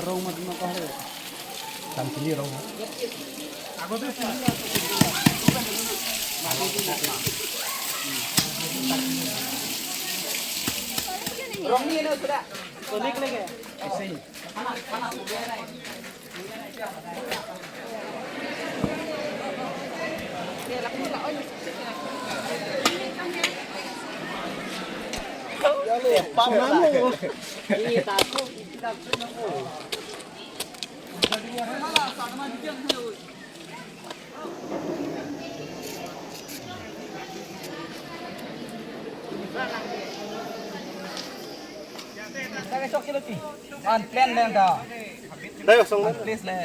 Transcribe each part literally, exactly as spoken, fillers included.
Rong ma dima kah re. Tam sini rong. Rong ni na sudah. Konik lagi. An plan nang ta. Dai, song. An place le.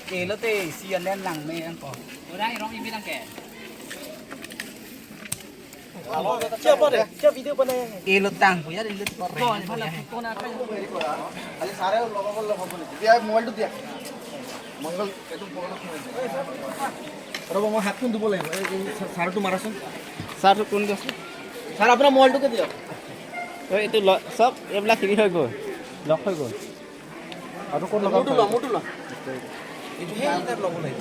Ke lote si an lang me ang ko. Orang rong imi lang ke. Siapa deh? Siapa video mana? Ke lo tang ko ya, lo ko re. Kona kona. Aja sare lo ko lo ko. Dia mobile tu dia. Mongol itu mobile. ৰ'ব, মই হাতখন ধুব লাগিব। এই, এই, ছাৰ, ছাৰটো মাৰাচোন। ছাৰটো কোন গৈছে? ছাৰ, আপোনাৰ মোবাইলটো কে দিয়ক। ঐ, এইটো ল-, চব এইবিলাক হেৰি হৈ গ'ল, লক হৈ গ'ল। আৰু ক'ত লগাম? মোৰটো ল, মোৰটো ল। এইটো সেই তাত ল'ব লাগিব।